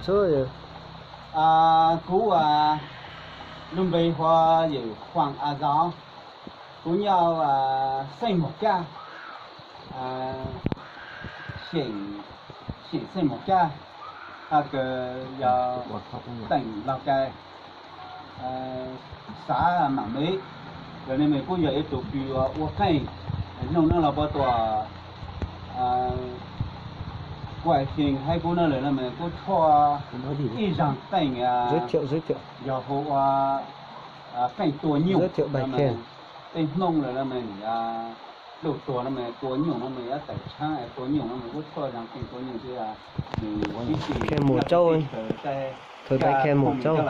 Kuv lub npe hu ua Yawm Huam A Zos, kuv nyob xeem Mos Kaj, xeem Mos Kaj, ha kawg yog teem Lauj Kai, xav Mam Meb. Yog nej mas kuj yog ib tug pw ua qeej, hnub no los puag ta kuv xeem haib kuv no lawm no mas kuj tshuaj ib zaag qeej, yog hu ua qeej tua nyuj. Tej Hmoob lawm no mas luj tuag no mas tua nyuj no mas yuav tawm tshaab tua nyuj no mas kuj tshuaj zaag qeej tua nyuj xwb. Khe mus tsaub, thaum ntawd khe mus tsaub.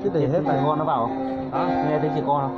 Thiab tes hais tais ko no pam, ne tes tsis ko no.